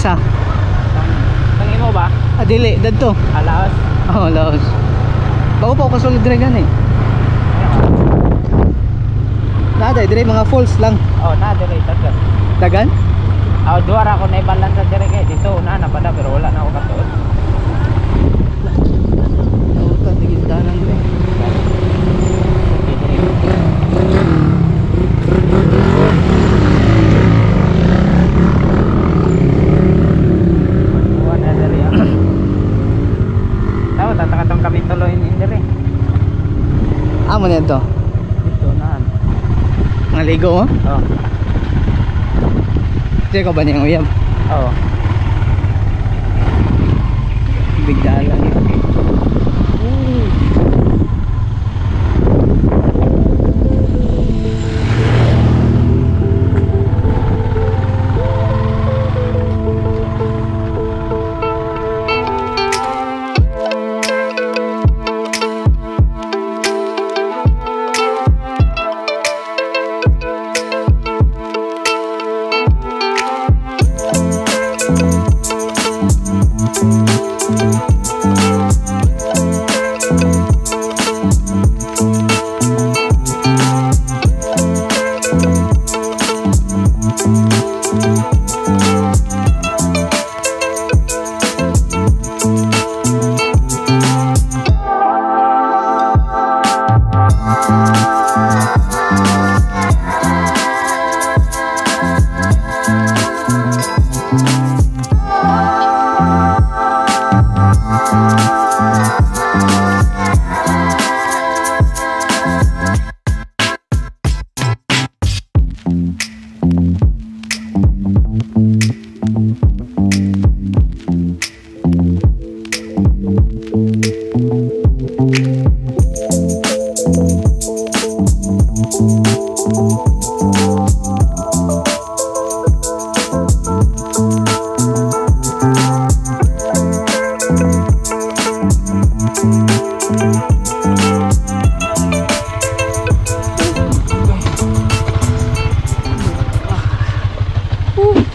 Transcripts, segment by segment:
Kinsa? Tang imo ba? Ah, dili, dadto. Ah, Laos. Oh, Laos. Bago pa ako kasulod dire gani. Nada, dire mga falls lang. Oh, na dire dagan. Dagan? Ah, duha ra ako na balance sa dire kay dito una na pala pero wala na ako katuod. Nautan digindanan dire. Okay, dire. Kuha na dire ah. Tawa tatakatong kapitulo in dire. Amo na to. Dito na. Mga ligo mo? Oh. Sige ko ba niyang uyab? Oh. Bigdalan.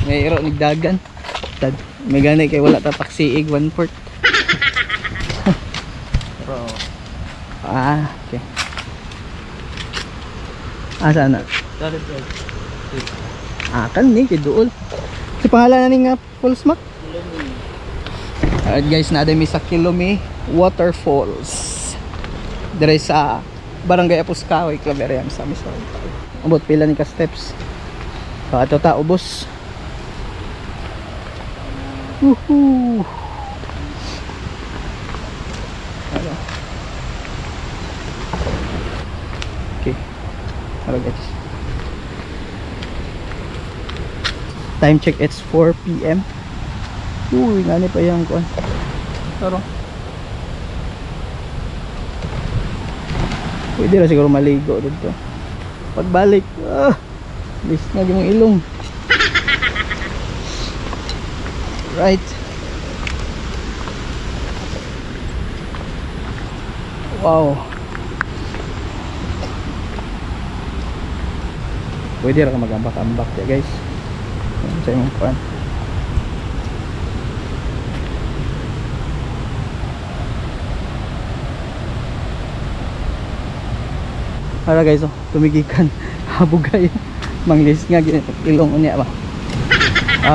May iro nigdagan. Tad may gani kay wala ta taksiig 1/4. Bro. Ah, okay. Ah, sana. Sorry, bro. Ah, kan ni kay duol. Si pangalan na ni nga falls mak? Alright guys, naa mi sa Kilome Waterfalls. Dire sa Barangay Aposkahoy, Claveria, Misamis Oriental. Abot pila ni ka steps. So ato ta ubos. Woohoo! Ano? Okay. Hello guys. Time check, it's 4 PM. Uy, ngani pa yung kuan. Taro. Pwede ra siguro maligo dito. Pagbalik, bis na gyud mong ilong. Right. Wow. Pwede ra ka magambak-ambak ya guys. Sa imong kuan. Para guys, oh, tumigikan. Habugay. Manglis nga ilong unya ba.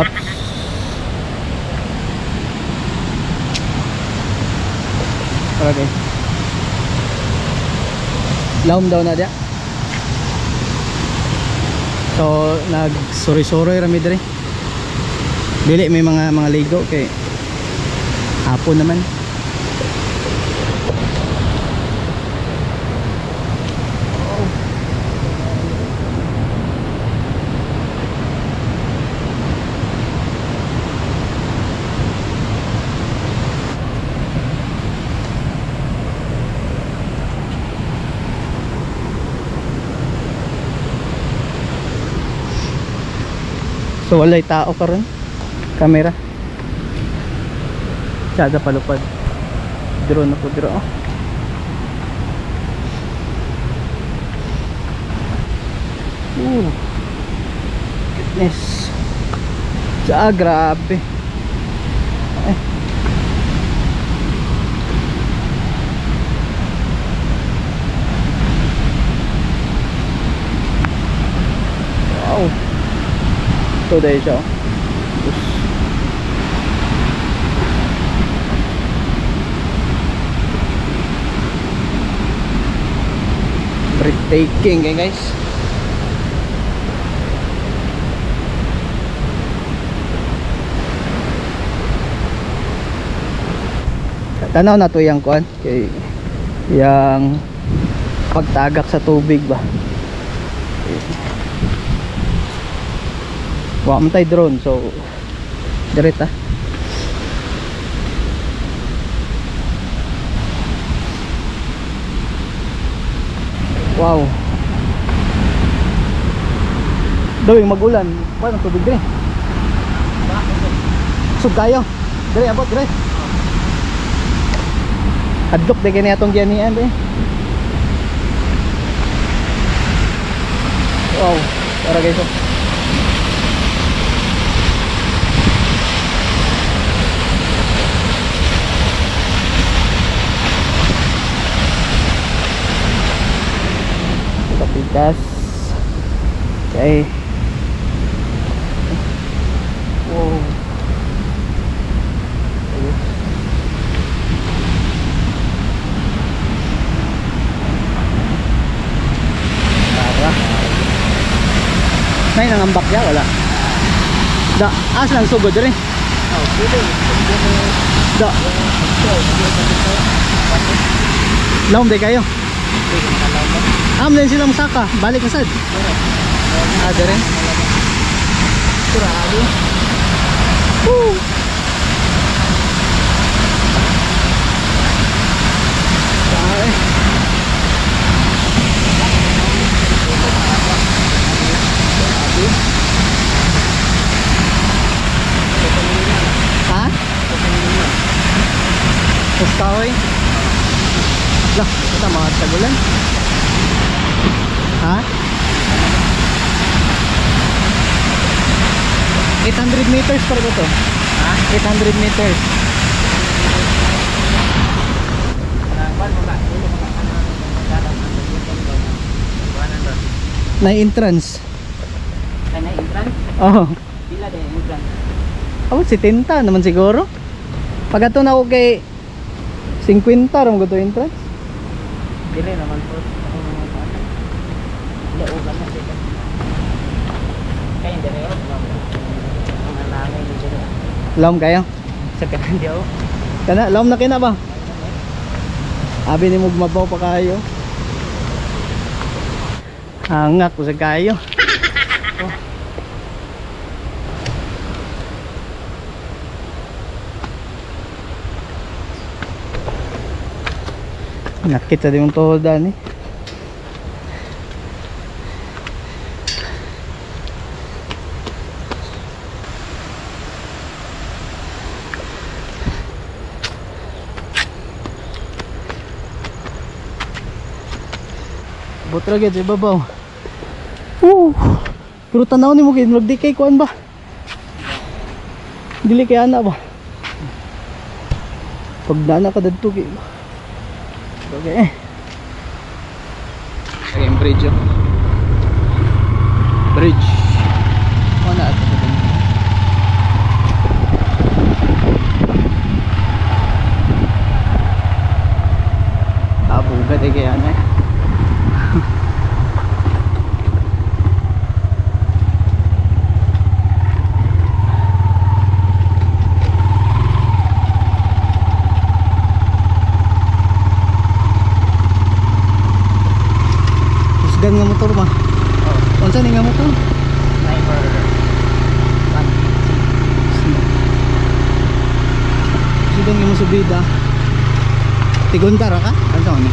Ups. Para guys. Laom daw na dia. So nag-suri-suri rami diri. Dili may mga ligo kay hapon naman. So walay tao karon. Kamera. Sada palupad. Drone na po dro. Oh. Ooh. Goodness. Tsa, grabe. Ito dahil siya. Oh. Breathtaking eh, guys. Tanaw na to yung kuan kay yang pagtagak sa tubig ba. Wa man tay drone, so direta. Wow. Dawing magulan, paano tubig dire? Sug kayo. Dire abot dire. Hadlok de kini atong giyanian de. Wow, tara guys. Oh. Kapitas. Okay. Wow. Ayos. Tara. Nay nangambak ya wala. Da, as lang sugod diri. Oh, pwede. Da. Laom day kayo. Am din sila musaka, balik na sad. Ah, dire. Grabe. Woo. Grabe. Ha? Puskahoy? Lah, ito mga tagulan. Ha? 800 meters pa rin ito. Ha? 800 meters. Na entrance. Na entrance? Oo. Pila din entrance? Oh, 70 naman siguro. Pag ato na ako kay 50 ra mo entrance. Dili naman po. Laugan na sila. Kaya hindi rin. Mga langay dito. Lom kayo? Sa kanan di ako. Kana, lom na kina ba? Abi ni mo mabaw pa kayo. Hangak ko sa kayo. Oh. Nakita din yung tuhod eh. Butra gyud sa ibabaw. Woo! Pero tanaw nimo kay murag di kay kuan ba? Dili kay ana ba? Pag nana ka dadto kay. Okay. Okay, yung bridge oh. Bridge. Wala ato sa ganyan. Abugat eh kaya na eh. Husgan nga motor ba? Oh. Unsa ni nga motor? Sniper 1. Husgan nga mo subida. Tigunta ra ka? Unsa ni?